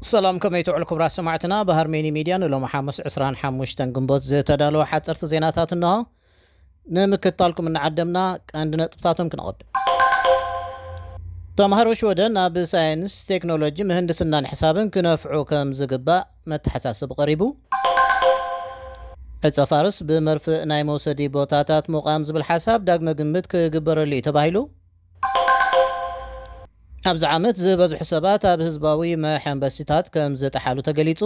ሰላም፣ ከመይ ትውዕሉ ክቡራት ሰማዕትና? ብሃርሜኒ ሚድያ ንሎሚ ሓሙስ ዕስራን ሓሙሽተን ግንቦት ዝተዳለወ ሓፀርቲ ዜናታት እንሆ። ንምክትታልኩም እናዓደምና ቀንዲ ነጥብታቶም ክነቐድም። ተምሃሮ ሽወደን ኣብ ሳይንስ፣ ቴክኖሎጂ፣ ምህንድስናን ሕሳብን ክነፍዑ ከም ዝግባእ መተሓሳስቢ ቀሪቡ። ዕፀ ፋርስ ብመርፍእ ናይ መውሰዲ ቦታታት ምቋም ዝብል ሓሳብ ዳግመ ግምት ክግበረሉ እዩ ተባሂሉ። ኣብዚ ዓመት ዝበዝሑ ሰባት ኣብ ህዝባዊ መሐንበሲታት ከም ዝጠሓሉ ተገሊጹ።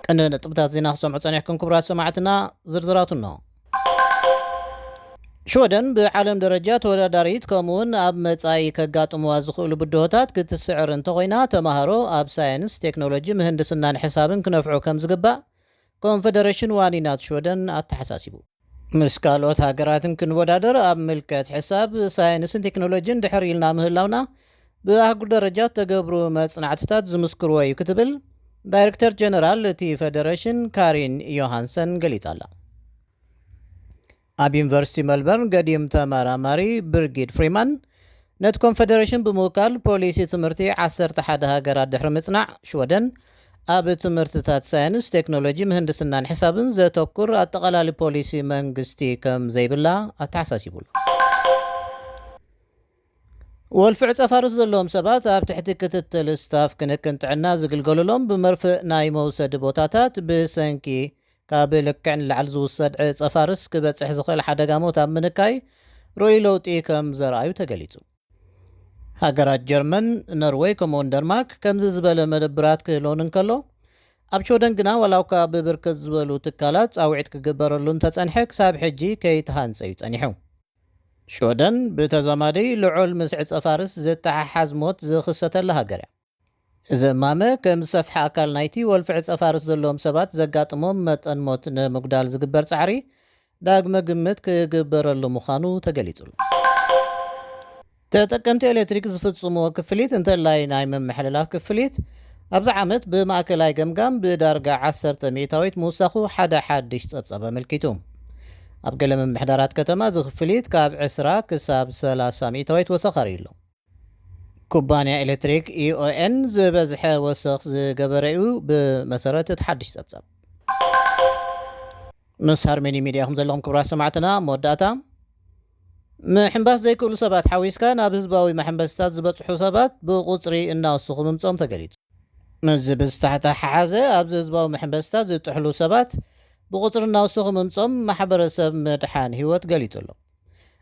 ቀንዲ ነጥብታት ዜና ክሰምዑ ጸኒሕኩም ክቡራት ሰማዕትና፣ ዝርዝራቱ እንሆ። ሽወደን ብዓለም ደረጃ ተወዳዳሪት ከምኡውን ኣብ መጻኢ ከጋጥሙዋ ዝኽእሉ ብድሆታት ክትስዕር እንተኾይና፣ ተማሃሮ ኣብ ሳይንስ፣ ቴክኖሎጂ፣ ምህንድስናን ሕሳብን ክነፍዑ ከም ዝግባእ ኮንፈደሬሽን ዋኒናት ሽወደን ኣተሓሳሲቡ። ምስ ካልኦት ሃገራትን ክንወዳደር ኣብ ምልከት ሕሳብ፣ ሳይንስን ቴክኖሎጂን ድሕር ኢልና ምህላውና ብኣህጉር ደረጃ ተገብሩ መጽናዕትታት ዝምስክርዎ እዩ ክትብል ዳይሬክተር ጀነራል እቲ ፈደሬሽን ካሪን ዮሃንሰን ገሊጻ ኣላ። ኣብ ዩኒቨርሲቲ መልበርን ገዲም ተመራማሪ ብርጊድ ፍሪማን ነቲ ኮንፈደሬሽን ብምውካል ፖሊሲ ትምህርቲ ዓሰርተ ሓደ ሃገራት ድሕሪ ምጽናዕ ሽወደን ኣብ ትምህርትታት ሳይንስ፣ ቴክኖሎጂ፣ ምህንድስናን ሕሳብን ዘተኩር ኣጠቓላሊ ፖሊሲ መንግስቲ ከም ዘይብላ ኣተሓሳሲቡሉ። ወልፊ ዕጸ ፋርስ ዘለዎም ሰባት ኣብ ትሕቲ ክትትል ስታፍ ክንክን ጥዕና ዝግልገሉሎም ብመርፍእ ናይ መውሰዲ ቦታታት ብሰንኪ ካብ ልክዕ ንላዕሊ ዝውሰድ ዕጸ ፋርስ ክበጽሕ ዝኽእል ሓደጋ ሞት ኣብ ምንካይ ርኡይ ለውጢ ከም ዘርኣዩ ተገሊጹ። ሃገራት ጀርመን፣ ኖርወይ ከምኡውን ደንማርክ ከምዚ ዝበለ መደብራት ክህልወን እንከሎ፣ ኣብ ሽወደን ግና ዋላ እኳ ብብርክት ዝበሉ ትካላት ጻውዒት ክግበረሉ እንተጸንሐ ክሳብ ሕጂ ከይተሃንጸ እዩ ጸኒሑ። ሽወደን ብተዛማዲ ልዑል ምስ ዕጸ ፋርስ ዝተሓሓዝ ሞት ዝኽሰተላ ሃገር እያ። እዚ እማመ ከም ዝሰፍሐ ኣካል ናይቲ ወልፊ ዕጸ ፋርስ ዘለዎም ሰባት ዘጋጥሞም መጠን ሞት ንምጉዳል ዝግበር ጻዕሪ ዳግመ ግምት ክግበረሉ ምዃኑ ተገሊጹ ኣሎ። ተጠቀምቲ ኤሌክትሪክ ዝፍጽምዎ ክፍሊት እንተላይ ናይ ምምሕልላፍ ክፍሊት ኣብዚ ዓመት ብማእከላይ ገምጋም ብዳርጋ ዓሰርተ ሚእታዊት ምውሳኹ ሓደ ሓድሽ ጸብጻብ ኣመልኪቱ። ኣብ ገለ ምምሕዳራት ከተማ እዚ ክፍሊት ካብ ዕስራ ክሳብ ሰላሳ ሚእታዊት ወሰኽ ኣርእዩ ኣሎ። ኩባንያ ኤሌክትሪክ ኢኦኤን ዝበዝሐ ወሰኽ ዝገበረ እዩ፣ ብመሰረት እቲ ሓድሽ ጸብጻብ። ምስ ሃርሜኒ ሚድያ ኢኹም ዘለኹም ክቡራት ሰማዕትና። መወዳእታ፣ ምሕንባስ ዘይክእሉ ሰባት ሓዊስካ ናብ ህዝባዊ መሐንበስታት ዝበጽሑ ሰባት ብቁጽሪ እናወሰኹ ምምጾም ተገሊጹ። ምስዚ ብዝተሓሓዘ ኣብዚ ህዝባዊ መሐንበስታት ዝጥሕሉ ሰባት ብቁጽሪ እናወሰኹ ምምጾም ማሕበረሰብ ምድሓን ህይወት ገሊጹ ኣሎ።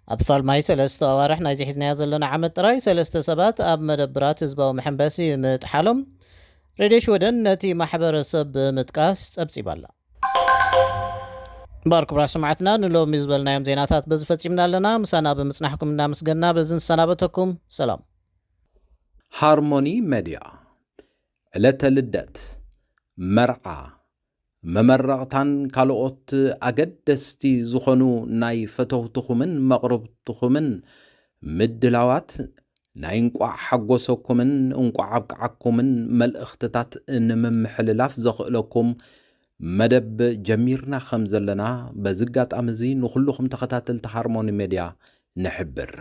ኣብ ፋልማይ ሰለስተ ኣዋርሕ ናይዚ ሒዝናዮ ዘለና ዓመት ጥራይ ሰለስተ ሰባት ኣብ መደብራት ህዝባዊ መሐንበሲ ምጥሓሎም ሬድዮ ሽወደን ነቲ ማሕበረሰብ ብምጥቃስ ጸብጺባ ኣላ። እምበኣር ክቡራት ሰማዕትና ንሎሚ ዝበልናዮም ዜናታት በዚ ፈጺምና ኣለና። ምሳና ብምጽናሕኩም እናመስገና በዚ ንሰናበተኩም። ሰላም። ሃርሞኒ መድያ ዕለተ ልደት፣ መርዓ፣ መመረቕታን ካልኦት ኣገደስቲ ዝኾኑ ናይ ፈተውትኹምን መቕርብትኹምን ምድላዋት ናይ እንቋዕ ሓጎሰኩምን እንቋዕ ኣብቅዓኩምን መልእኽትታት ንምምሕልላፍ ዘኽእለኩም መደብ ጀሚርና ከም ዘለና በዚ ኣጋጣሚ እዚ ንኹልኹም ተኸታተልቲ ሃርሞኒ ሜድያ ንሕብር።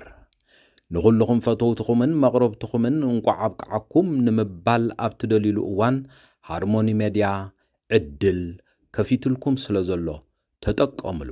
ንኹልኹም ፈተውትኹምን መቕረብትኹምን እንቋዕ ኣብቅዓኩም ንምባል ኣብ ትደልዩሉ እዋን ሃርሞኒ ሜድያ ዕድል ከፊትልኩም ስለ ዘሎ ተጠቀምሉ።